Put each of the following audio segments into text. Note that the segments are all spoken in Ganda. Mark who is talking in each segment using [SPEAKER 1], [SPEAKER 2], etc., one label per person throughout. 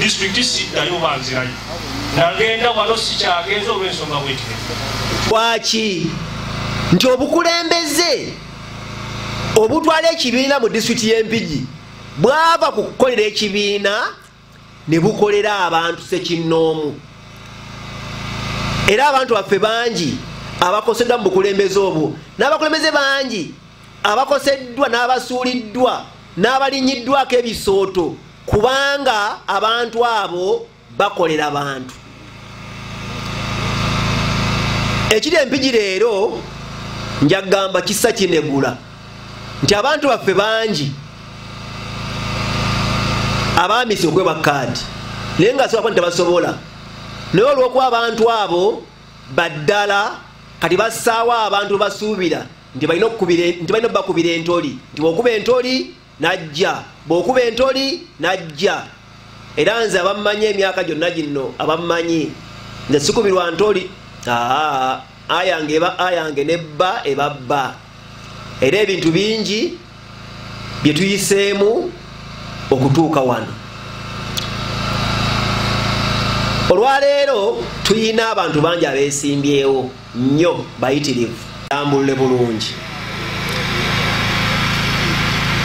[SPEAKER 1] Disitulikiti siddayo oba nzirayo. Nagenda wano sikyagenza olw'ensonga bwetyo.
[SPEAKER 2] Lwaki? Nti obukulembeze obutwala ekibiina mu disitulikiti y'Empigi bwava ku kukolera ekibiina ne bukolera abantu ssekinnoomu. Era abantu baffe bangi abakoseddwa mu bukulembeze obwo, n'abakulembeze bangi abakoseddwa n'abasuuliddwa n'abalinyiddwako ebisooto, kubanga abantu abo bakolera bantu. Ekiri Empigi leero njagamba kisa kinegula nti abantu baffe bangi abaamisi okuweebwa kaadi naye nga sobola tebasobola, naye olw'okuba abantu abo baddala kati bassaawo abantu basuubira nti balina obbakubira entoli, nti bw'okuba entoli najja, bw'okuba entoli najja. Era nze abammanyi emyaka gyonna gino abammanyi nze sikubirwa ntoli, ayange eba ayange nebba eba bba. Era ebintu bingi bye tuyiseemu okutuuka wano. Olwaleero tuyina abantu bangi abeesimbyewo nnyo bayitirivu. Tambulule bulungi.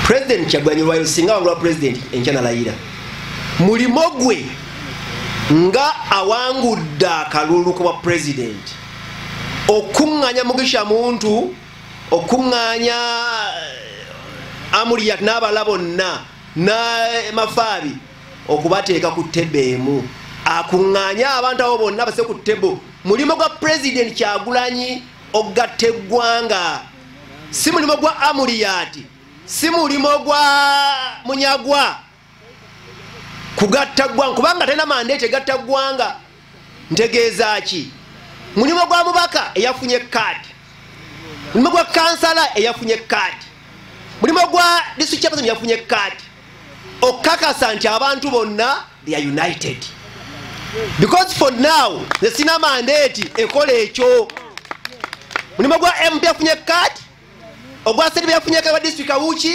[SPEAKER 2] President Kyagulanyi lwayo singa wangulwa president enkya nalayira, mulimo gwe nga awangudde akalulu ku bwa president okuŋŋaanya Mugisha Muntu, okuŋŋaanya Amuriat n'abalala bonna na Mafaabi okubateeka ku ttebe emu, akuŋŋaanye abantu abo bonna base ku ttebo. Mulimo gwa President Kyagulanyi ogatta eggwanga, si mulimo gwa Amuriat, si mulimo gwa Munyagwa kugatta ggwanga, kubanga talina mandate egatta ggwanga. Ntegeeza ki? Mulimo gwa mubaka eyafunye kaadi, mulimo gwa kansala eyafunye kaadi, mulimo gwa district chairperson eyafunye kaadi, okakasa nti abantu bonna they are united. Because for now nze sina mandate ekola ekyo. Mulimo gwa MP yafunye kaadi, ogwa Ssentebe yafunye kaadi wa district Kawuki,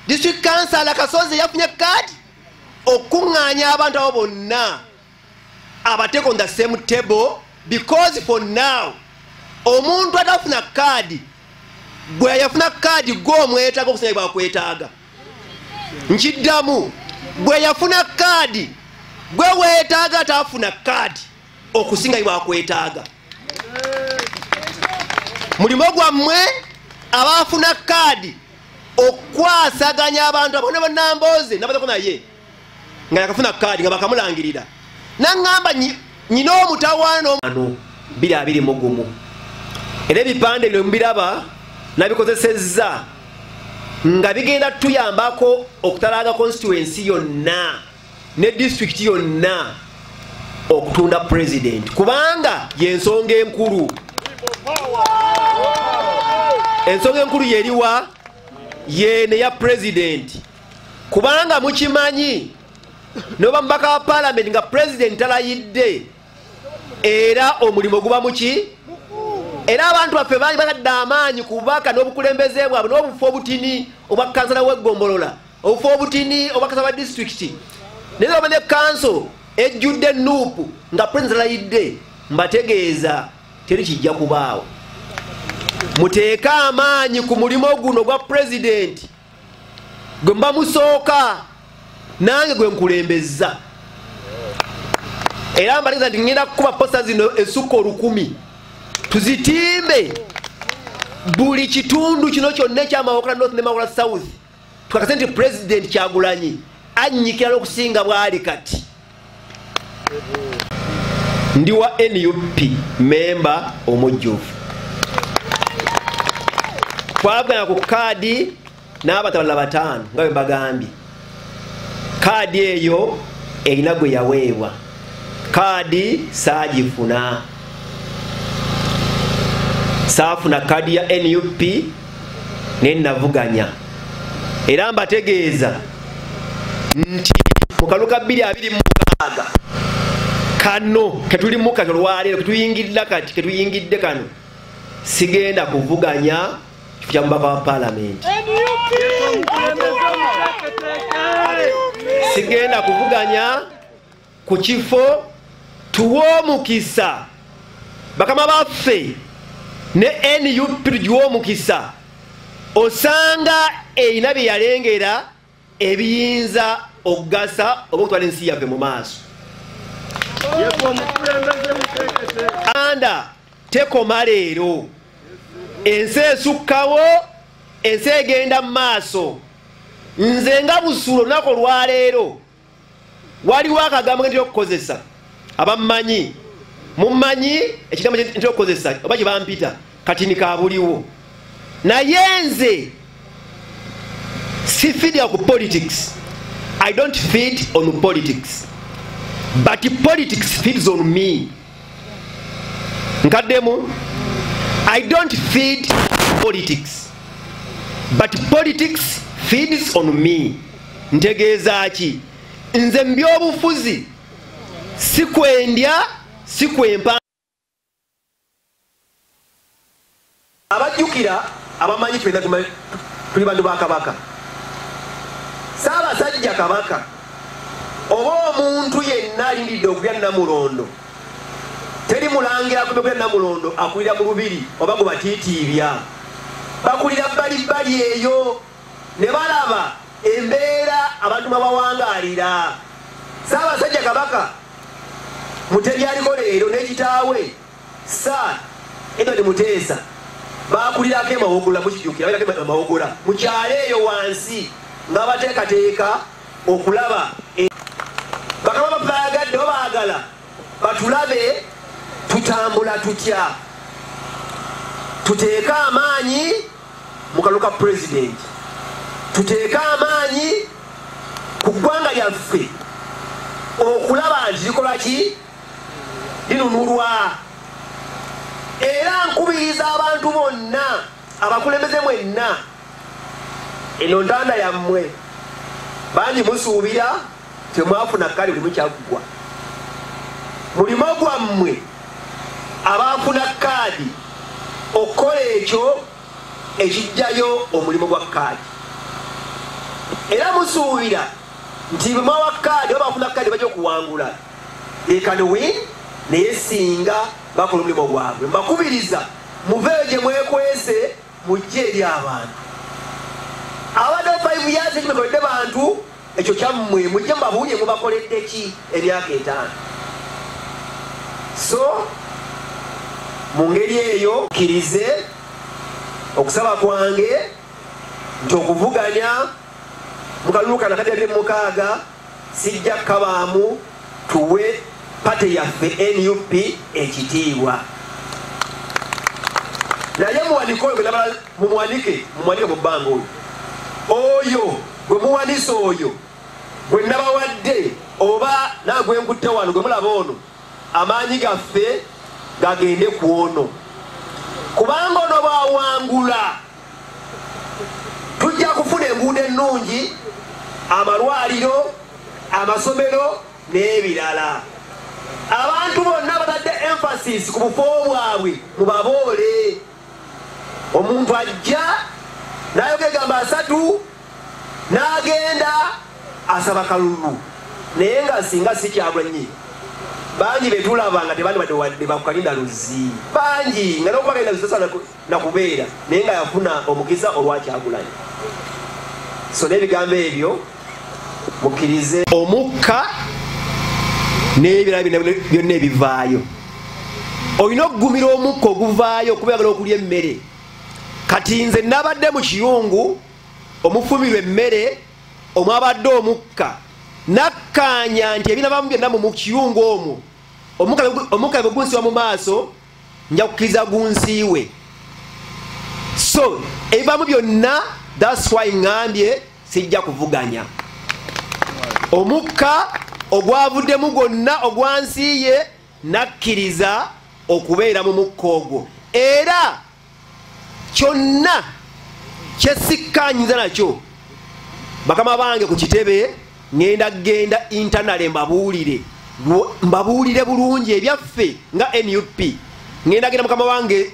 [SPEAKER 2] district councilor Kasozi yafunye kaadi, okuŋŋaanya abantu abo bonna abateeka on the same table. Because for now omuntu atafuna kaadi gwe yafuna kaadi gwe omwetaaga okusinga bwakwetaaga. Nkiddamu, gwe yafuna kaadi gwe weetaaga atafuna kaadi okusinga bwakwetaaga. Mulimo gwammwe abafuna kaadi okwasaganya abantu abo ne bannambooze nabazako naye nga yakafuna kaadi nga bakamulangirira naŋŋamba nyina omutawaana ano 2021. Era ebipande bino mubiraba nabikozesezza nga bigenda tuyambako okutalaaga constituency yonna ne disitulikiti yonna okutunda president, kubanga y'ensonga enkulu. Ensonga enkulu yeriwa yene ya president, kubanga mukimanyi noba mubaka wa parliament nga president talayidde era omulimu guba muki. Era abantu baffe bangi batadde amaanyi ku bubaka n'obukulembeze bwabwe n'obufo obutini obwa kansala w'eggombolola, obufo obutini obwa kansala wa disitulikiti, naye oba ne kanso ejjudde nuupu nga president talayidde, mbategeeza teri kijja kubaawo. Muteeke amaanyi ku mulimu guno gwa president gwe mba musooka nange gwe nkulembeza. Era mbategeeza nti ngenda kukuba posta zino esukka 1000 tuzitimbe buli kitundu kino kyonna ekya Mawogola North ne Mawogola South, tukakase nti President Kyagulanyi annyikira n'okusinga bw'ali kati. Ndi wa NUP memba omujjuvu. Twavuganya ku kaadi n'abantu abalala 5 nga bwe mbagambye. Kaadi eyo erina gwe yaweebwa, kaadi saagifuna. Saafuna kaadi ya NUP ne navuganya. Era mbategeeza nti mu kalulu ka 2026 kano ketulimu kati olwaleero ketuyingirira kati ketuyingidde kano, sigenda kuvuganya kifo kya mubaka wa paalamenti. Sigenda kuvuganya ku kifo, tuwe omukisa bakama baffe ne NUP tugiwe omukisa. Osanga erina bye yalengera ebiyinza okugasa oba okutwala ensi yaffe mu maaso. Uganda tekoma leero, ensi esukkawo, ensi egenda mu maaso. Nze nga Busuulu olunaku olwaleero waliwo akagambo ke ntera okukozesa, abammanyi mummanyi ekigambo kye ntera okukozesa oba kye bampita kati ni kabuliwo. Naye nze sifeedinga ku politics. I don't feed on politics, but politics feeds on me. Nkaddemu, I don't feed politics, but politics feeds on me. Ntegeeza ki? Nze mu byobufuzi sikwendya, sikwempa. Abajjukira abamanyi tuli bantu ba Kabaka. Ssaabasajja Kabaka oba omuntu yenna alindidde okulya Nnamulondo, teri mulangira akumye okulya Nnamulondo akulira mu lubiri oba gwe batiitiibya. Bakulira bbalibbali eyo ne balaba embeera abantu mwe bawangaalira. Ssaabasajja Kabaka Mutebi aliko leero ne kitaawe Sir Edward Muteesa bakulirako e Mawogola, mukijjukira, bakulirako e Mawogola mu kyalo eyo wansi nga bateekateeka okulaba bakama baffe bayagadde babaagala batulabe tutambula tutya, tuteeke amaanyi mu kalulu ka pulezidenti, tuteeke amaanyi ku ggwanga lyaffe okulaba nti likola ki, linunulwa. Era nkubiriza abantu bonna abakulembeze mwenna, eno ntanda yammwe, bangi musuubira temwafuna kale buli mukyaggwa. Mulimo gwammwe abaafuna kaadi okukola ekyo ekijjayo omulimu gwa kaadi. Era musuubira nti bwe mwawa kaadi oba baafuna kaadi bajja okuwangula. They can win, naye singa bakola omulimu gwabwe. Mbakubiriza muveeyo gye mwekwese mujje eri abantu. Abadde 5 years ekimukoledde bantu, ekyo kyammwe, mujje mbabuulire mubakoledde ki emyaka 5. So mu ngeri eyo kkirize okusaba kwange nti okuvuganya mu kalulu kano akadde 26 sijja kukabaamu, tuwe pate yaffe NUP ekitiibwa. Naye muwanike oyo, mumuwanike, mumuwanike mu bbanga oyo. Oyo gwe muwanise oyo gwe nabawadde oba naagwe nkutte wano gwe mulaba ono, amaanyi gaffe gagende ku ono, kubanga ono bw'awangula tujja kufuna enguudo ennungi, amalwaliro, amasomero n'ebirala. Abantu bonna batadde emphasis ku bufo bwabwe mubaboole. Omuntu ajja n'ayogera ebigambo 3 n'agenda asaba kalulu, naye nga singa si Kyagulanyi bangi betulaba nga tebandibadde wadde bakukalinda luzzi, bangi nga n'okuba kalinda luzzi tasobola nakubeera, naye nga yafuna omukisa olwa Kyagulanyi. So n'ebigambo ebyo mukkirize omukka n'ebirala byonna ebivaayo. Olina okugumira omukka oguvaayo okuba oyagala okulya emmere. Kati nze nabadde mu kiyungu omufumirwa emmere omwabadde omukka, nakkaanya nti ebinabamu byonna mu kiyungu omwo omukka bwe gunsiiwa mu maaso nja kukkiriza gunsiiwe. So ebivamu byonna, that's why ŋŋambye sijja kuvuganya. Omukka ogwavuddemu gwonna ogwansiiye nakkiriza okubeera mu mukka ogwo, era kyonna kyesikkaanyiza nakyo bakama bange ku kitebe ŋŋenda kugenda internally mbabuulire, mbabuulire bulungi ebyaffe nga NUP. Ŋŋenda genda mukama wange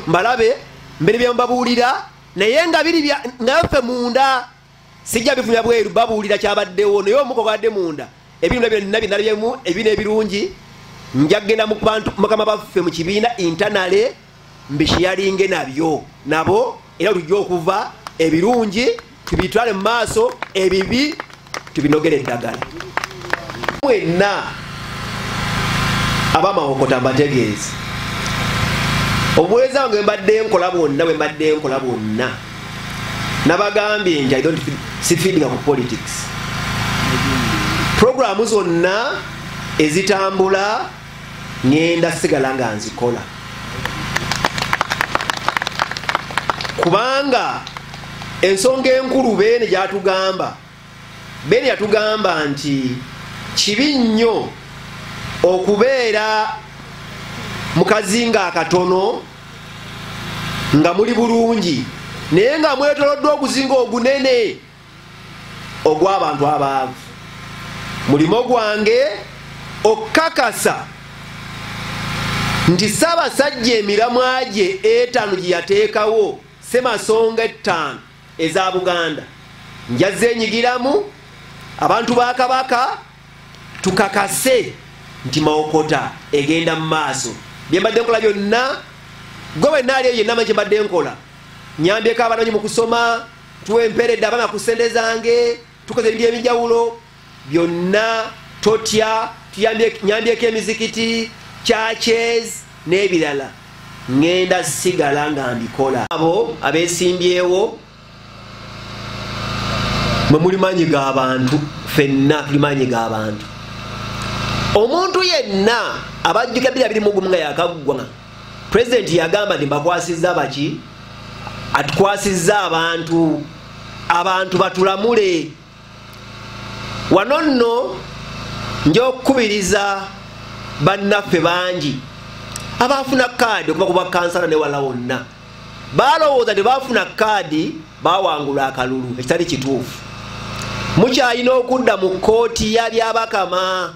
[SPEAKER 2] mbalabe mbere bye mbabuulira, naye nga biri nga ffe munda, sijja bifunya bweru, babuulira kyabaddewo, naye omukka ogwabadde munda Ebintu byonna byenalabyemu ebiina ebirungi nja kugenda mu bantu mukama baffe mu kibiina internally mbisharinge nabyo nabo, era tujja okuva ebirungi tubitwale mu maaso, ebibi tubinogere eddagala. Mwenna abamawokota mbategeeza obuweereza bwange mbadde nkola bwonna, bwe mbadde nkola bwonna nabagambye nti I don't sifeedinga ku politics. Programu zonna ezitambula ngenda sigala nga nzikola, kubanga ensonga enkulu Beene gyatugamba, Beene yatugamba nti kibi nnyo okubeera mu kazinga akatono nga muli bulungi naye nga mwetoloddwa oguzinga ogunene ogw'abantu abaavu. Mulimo gwange okukakasa nti Ssaabasajja emiramwa gye 5 gye yateekawo ssemasonga 5 eza Buganda njaze enyigiramu abantu ba Kabaka tukakase nti Mawokota egenda mu maaso. Bye mbadde nkola byonna, gwe wenna ali eyo yenna amanyi kye mbadde nkola, nyambyeko abaana bangi mu kusoma, tuwemperedde abaana ku ssente zange, tukoze ebintu ebyenjawulo byonna, totya, nyambyeko emizikiti, churches n'ebirala, ngenda sigala nga mbikola. Abo abeesimbyewo mwe muli maanyi g'abantu, ffenna tuli maanyi g'abantu. Omuntu yenna abajjuka 2021 nga yakaggwa, pulezidenti yagamba nti mbakwasizza baki, atukwasizza abantu, abantu batulamule. Wano nno nja okukubiriza bannaffe bangi abaafuna kaadi okuva ku bakansala ne wala wonna, balowooza nti baafuna kaadi bawangula akalulu, ekitali kituufu. Mukyalina okudda mu kkooti ya Byabakama,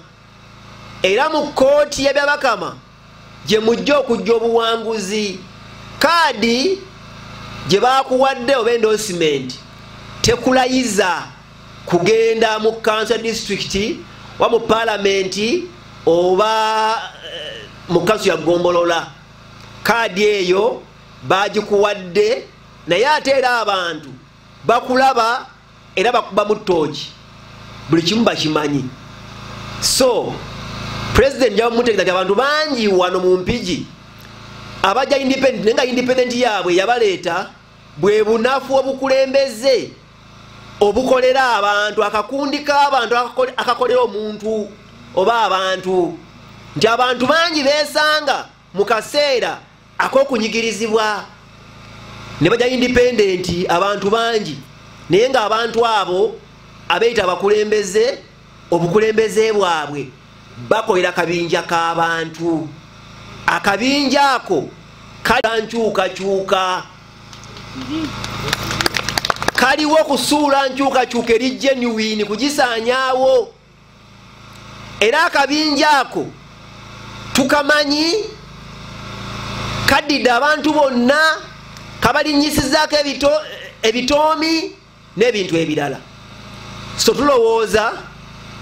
[SPEAKER 2] era mu kkooti ya Byabakama gye mujja okujja obuwanguzi. Kaadi gye baakuwadde oba endorsement tekulayiza kugenda mu council district oba mu paalamenti oba mu kanso ya Gombolola. Kaadi eyo bagikuwadde, naye ate era abantu bakulaba era bakubamu ttooki, buli kimu bakimanyi. So pulezidenti nja kumutegeeza nti abantu bangi wano mu Mpigi abajja independent, naye nga independent yaabwe yabaleeta bwe bunafu obukulembeze obukolera abantu, akakundi k'abantu akakolera omuntu oba abantu, nti abantu bangi beesanga mu kaseera ak'okunyigirizibwa ne bajja independent, abantu bangi, naye ng'abantu abo abeeyita abakulembeze, obukulembeze bwabwe bakolera kabinja k'abantu. Akabinja ako kali nkyukakyuka, kaliwo kusuula nkyukakyuka eri genuine kugisaanyaawo. Era akabinja ako tukamanyi, kaddidde abantu bonna, kabalinnyisizaako ebitoomi n'ebintu ebirala. So tulowooza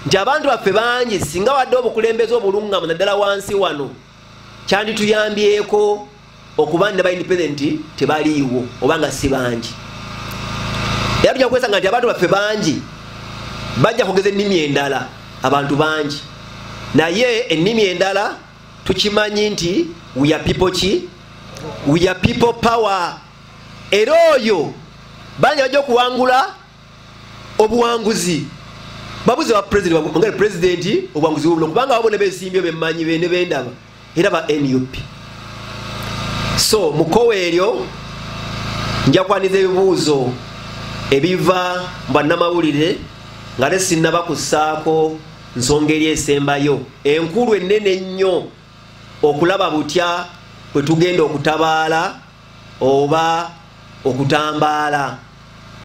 [SPEAKER 2] nti abantu baffe bangi singa wadde obukulembeze obulungamu naddala wansi wano, kyandituyambyeko okuba ne ba independent tebaliiwo oba nga si bangi. Era tujja kwesanga nti abantu baffe bangi bajja kugeza ennimi endala, abantu bangi, naye ennimi endala tukimanyi nti we are people ki, we are people power. Era oyo bangi bajja okuwangula obuwanguzi, babuze ba president, ngale president obuwanguzi buno, kubanga abo ne beesimbye bemmanyi bene bendaba era ba NUP. So mukowe eryo nja kwaniza ebibuuzo ebiva mu bannamawulire nga ne sinnaba kussaako nsonga eri esembayo enkulu ennene ennyo, okulaba butya bwe tugenda okutabaala oba okutambaala.